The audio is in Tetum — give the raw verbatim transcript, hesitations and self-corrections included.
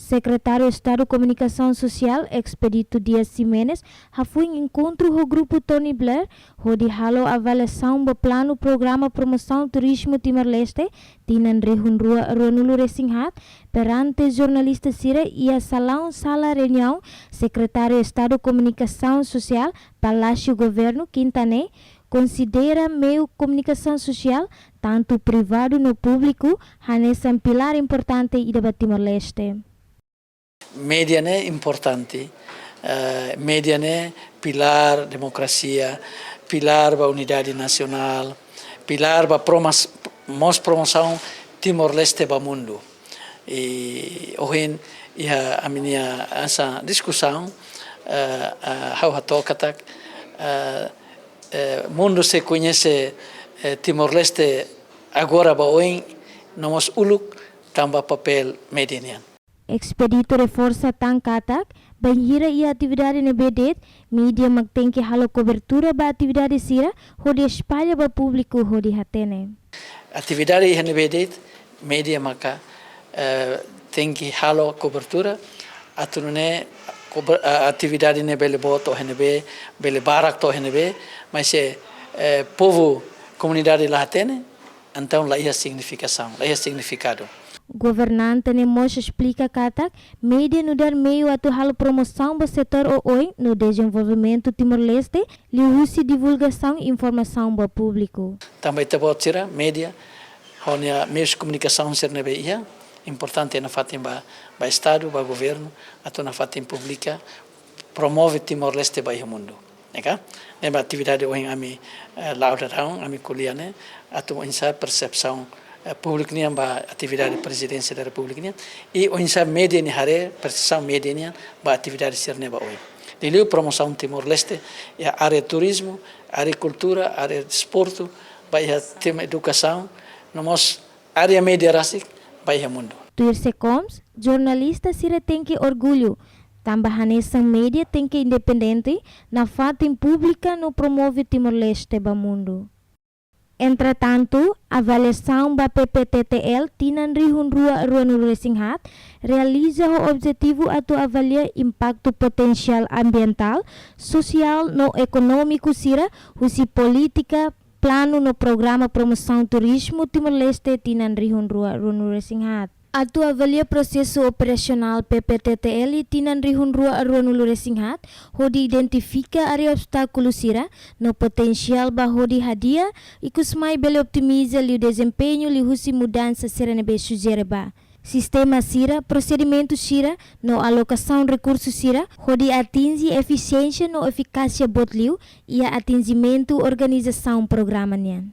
Sekretáriu Estadu Komunikasaun Sosiál, Expedito Dias Ximenes, hafoin enkontru ho grupu Tony Blair, hodi halo avaliasaun ba planu programa promosaun turizmu Timor-Leste, tinan rihun rua ruanulu-resin-haat, perante jornalista sira iha salaun sala reuniaun Sekretáriu Estadu Komunikasaun Sosiál, Palásiu Governu, kinta ne'e, konsidera meiu komunikasaun sosiál, tantu privadu no públiku, hanesan pilár importante ida ba Timor-Leste. Média ne'e importante, eh, média ne'e pilár demokrasia, pilár ba unidade nasionál, pilár ba promas-, mós promosaun Timor-Leste ba mundu. I ohin iha ami-nia hanesan diskusaun, eh, eh, ha'u hato'o katak, eh, eh, mundu sei koñese, eh, Timor-Leste agora ba oin, no mós uluk tanba papél média nian. Expedito reforsa tan katak, bainhira iha atividade ne'ebé de'it, média mak tenke halo kobertura ba atividade sira, hodi espalla ba públiku hodi hatene. Atividade iha ne'ebé de'it, média maka, eh, tenke halo kobertura, atu nune'e kober-, a-, atividade ne'e bele boot to'o iha ne'ebé, bele barak to'o iha ne'ebé, mas se, eh, povu, komunidade la hatene, entaun la iha signifikasaun, la iha signifikadu. Governante ne'e mós esplika katak, média nu'udar meiu atu halo promosaun ba setór oioin no dezenvolvimentu Timor-Leste, liuhusi divulgasaun informasaun ba públiku. Tanba ita-boot sira, média, ho nia meius komunikasaun sira ne'ebé iha, importante nafatin ba, ba Estadu, ba Governu, atu nafatin publika, promove Timor-Leste ba iha mundu. Ne'e ka? Ne'ebé atividade ohin ami, eh, la'o daudaun, ami ko'alia ne'e, atu oinsá persepsaun, eh, públiku nian ba atividade Prezidénsia da Repúblika nian, i oinsá média nia haree, persepsaun média nian ba atividade sira-ne'e ba oin. Liuliu promosaun Timor-Leste, iha área turizmu, área kultura, área desportu, ba iha tema edukasaun, no mós área média rasik ba iha mundu. Tuir SEKOMS, jornalista sira tenke orgullu, tanba hanesan média tenke independente, nafatin publika no promove Timor-Leste ba mundu. Entretantu, avaliasaun ba P P T T L tinan rihun rua ruanulu-resin-haat realiza ho objetivu atu avalia impaktu potensiál ambientál, sosiál no ekonómiku sira husi polítika, planu no programa promosaun turizmu Timor-Leste tinan rihun rua ruanulu-resin-haat. Atu avalia prosesu operasionál P P T T L tinan rihun rua ruanulu-resin-haat, hodi identifika área obstákulu sira no potensiál ba hodi hadi'a, ikusmai bele otimiza liu dezempeñu liuhusi mudansa sira ne'ebé sujere ba sistema sira, prosedimentu sira no alokasaun rekursu sira, hodi atinje efisiénsia no efikásia boot liu iha atinjimentu organizasaun programa nian.